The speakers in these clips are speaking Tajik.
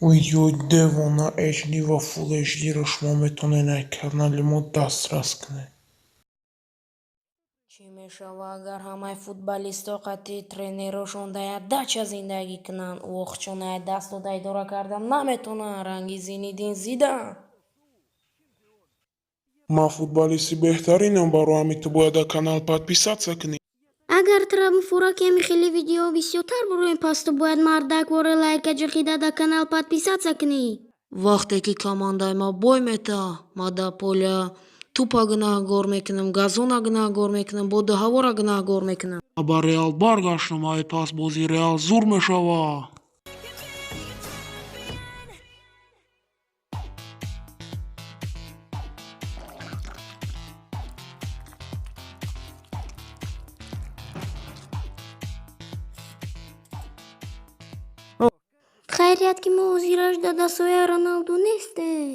Видеои Девона HD ва Full HD-ро шумо метавонед дар канали мо дастрас кунед. Чӣ мешава, агар ҳамаи футболистҳо қатъи тренерошон дар як дача зиндагӣ кунанд? Ӯ ай даст дода идора карда наметавонанд, ранги Зинидин Зидан. Ман футболисти беҳтаринам, барои ҳамин ту бояд дар канал подписаться кунӣ. Агар тура муфора ки ҳами хеле видео бисёртар буроем, пас ту бояд мардак воре лайка ҷиқида дар канал подписаться кунӣ. Вақте ки командаи ма бой мета, ма дар поля тӯпа гунаҳгор мекунам, газона гунаҳгор мекунам, боду ҳаворо гунаҳгор мекунам. Ба Реал баргаштам, ай пас бозии Реал зур мешавад. Хайрият, ки мо ҳозираш дар дастҳои Роналду нестем.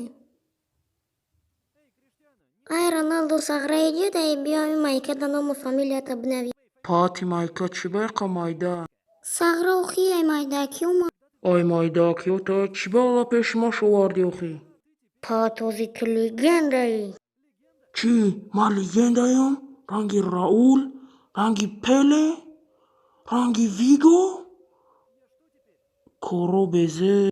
Ай, Роналду, сағра иҷодай, биё ҳами майкада ному фамилията бинавис. Пати майка чӣ байқа майда? Сағра охи, ай майдаки омад. Ай майдаки, та чӣ бала пеши ма шоварди охи? Пат, ҳози ту легендаӣ. Чӣ, ман легендаям? Ранги Раул, ранги Пеле, ранги Виго? Коро безе.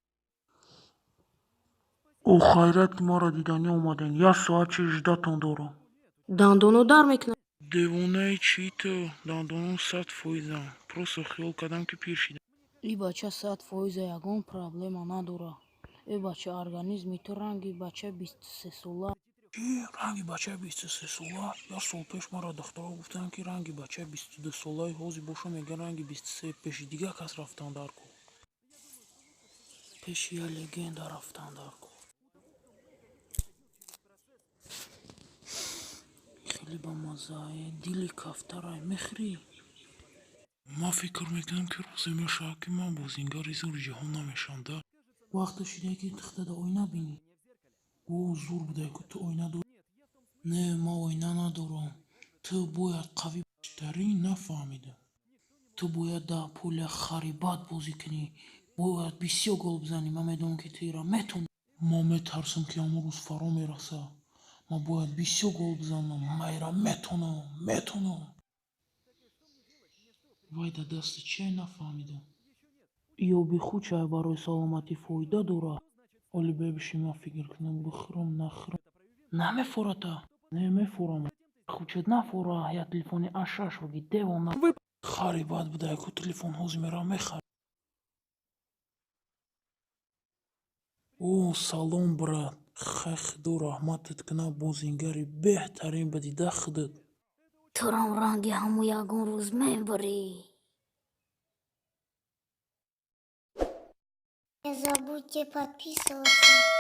О, хайрат, ки маро диданӣ омадем. Як соат чи ждатон дорам. Дандоно дар мекунад. Девонаи чӣ ту? Дандонам 100 фоизам. Просто хиёл кардам, ки пир шидам. И бача 100 фоиза, ягон проблема надорад. Э, бача, организми ту ранги бачаи 23-сола. Чӣ, ранги бачаи 23-сола? Як сол пеш маро духтаро гуфтанд, ки ранги бачаи 22-солаи, ҳозир боша мегӯянд ранги 23. Пеши дигар кас рафтан дар кор. Пеши як легенда рафтан дар кор. Хеле бамаззае, дили кафтарай, мехӯрӣ? Ман фикр мекунам, ки рӯзе мешавад, ки ман бозингари зури ҷаҳон намешавам да. Вақте шида, ки тихтада оина бинӣ. О, зур будае ку, ту оина дорӣ? Не, ман оина надорам. Ту бояд қавӣ тарин, нафаҳмидам. Ту бояд дар поля хари бад бозӣ кунӣ. Бояд бисёр гол бизанӣ. Ман медонам, ки ту инро метавонӣ. Ман метарсам, ки ҳамон рӯз фаро мерасад. Ман бояд бисёр гол бизанам. Ман инро метавонам, метавонам. Вай дар дасти чие, нафаҳмидам. Ёби худ чай барои саломатӣ фоида дорад. Оли бебиши, ман фикр кунам, бихӯрам, нахӯрам. Намефората? Не, мефорам. Хучет нафора, як телефони А6 буги, девона. Хари бад будае ку телефон, ҳозир меравам мехарам. О, салом, брат. Хай, худо раҳматат кунад, бозингари беҳтарин будӣ да худат. Турам ранги ҳаму ягон рӯз мебарӣ. Не забудьте подписываться.